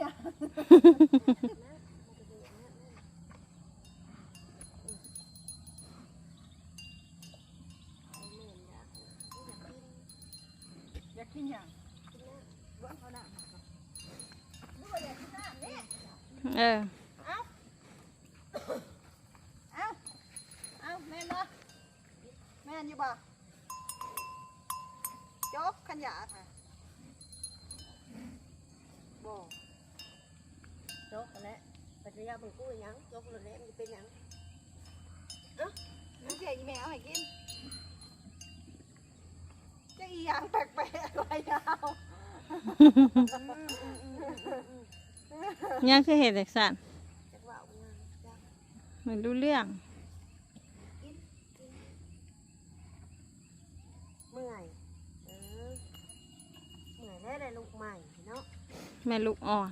ຢາກກິນຫຍັງ? ເບິ່ງເອົານ້ຳ ຫຼືວ່າຢາກກິນນ້ຳນີ້? ເອີ ເອົາ ເອົາ ເອົາ ແມ່ນບໍ່? ແມ່ນຢູ່ບໍ່? ຈົກ ຄັນຢາກຫະ ບໍ່ ຈົກຫັ້ນແຫຼະ ໄປສະຢາເບິ່ງກູຫຍັງ ຈົກໂລດແຫຼະ ມັນຈະເປັນຫຍັງ? ເອົ້າ ມັນຊິໃຫ້ອີແມ່ເອົາໃຫ້ກິນ ຈັກອີຫຍັງແປກໆ ໄວ້ຍາວ ຫຍັງຄືເຮັດຈັ່ງຊັ້ນ? ຈັກເວົ້າຫຍັງ ຈັກ ມັນຮູ້ເລື່ອງ. ເມື່ອຍ ເອີ ເມື່ອຍແລ້ວ ໄດ້ລູກໃໝ່ເນາະ ແມ່ລູກອ່ອນ.